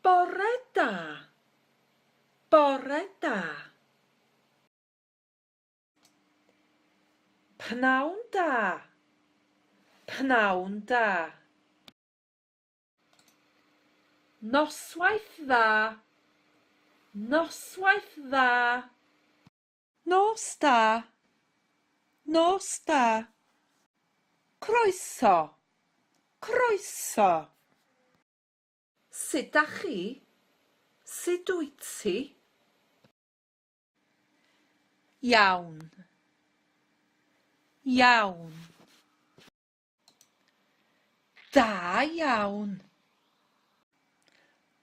Bore da. Bore da. Pnawn da. Pnawn da. Noswaith dda. Noswaith dda. Nos da. Nos da. Croeso. Croeso. Sut dach chi? Sut wyt ti? Iawn. Iawn. Da iawn.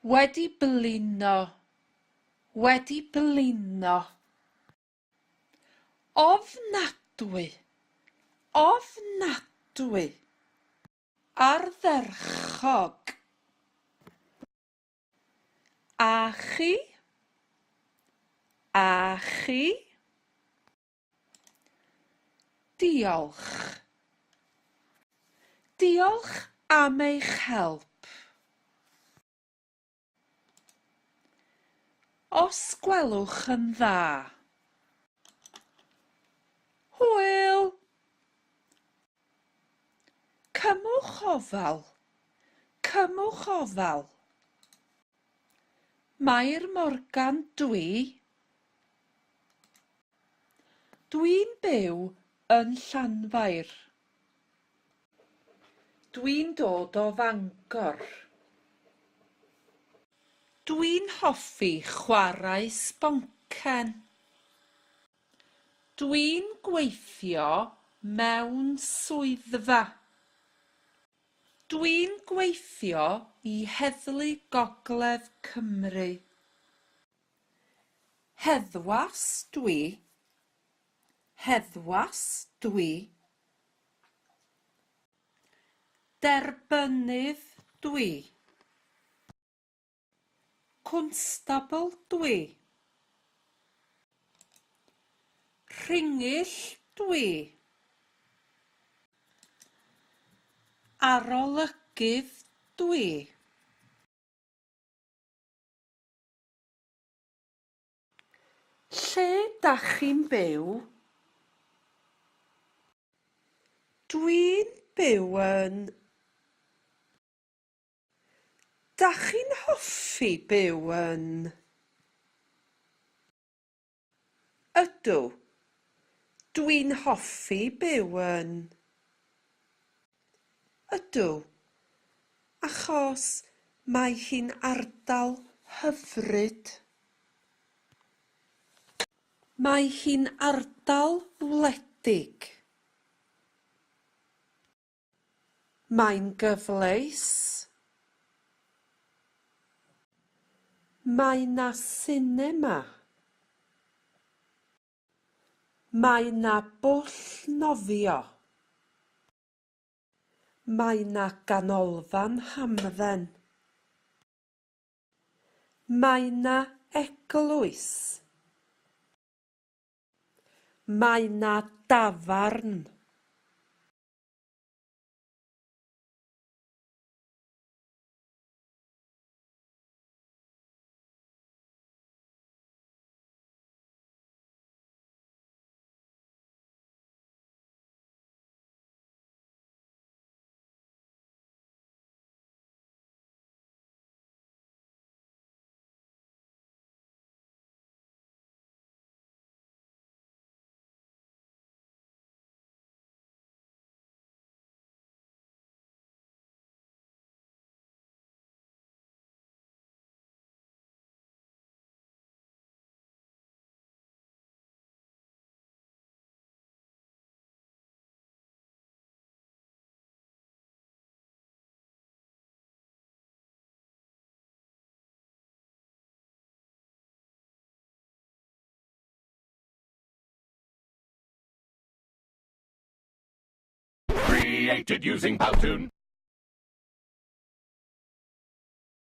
Wedi blino. Wedi blino. Ofnadwy. Ofnadwy. Ardderchog. A chi? A chi? Diolch. Diolch am eich help. Os gwelwch yn dda. Hwyl! Cymwch ofal. Cymwch ofal. Mair Morgan dwi. Dwi'n byw yn Llanfair. Dwi'n dod o Fangor. Dwi'n hoffi chwarae sboncen. Dwi'n gweithio mewn swyddfa. Dwi'n gweithio i Heddlu Gogledd Cymru. Heddwas dwi. Heddwas dwi. Derbynnydd dwi. Cwnstabl dwi. Rhingyll dwi. Arolygydd dwi. Lle dach chi'n byw? Dwi'n byw yn. Dach chi'n hoffi byw yn? Ydw. Dwi'n hoffi byw yn. Ydw. Achos mae hi'n ardal hyfryd. Mae hi'n ardal wledig. Mae'n gyfleus. Mae 'na sinema. Mae 'na bwll nofio. Mae 'na ganolfan hamdden. Mae 'na eglwys. Mae 'na dafarn. Created using Powtoon.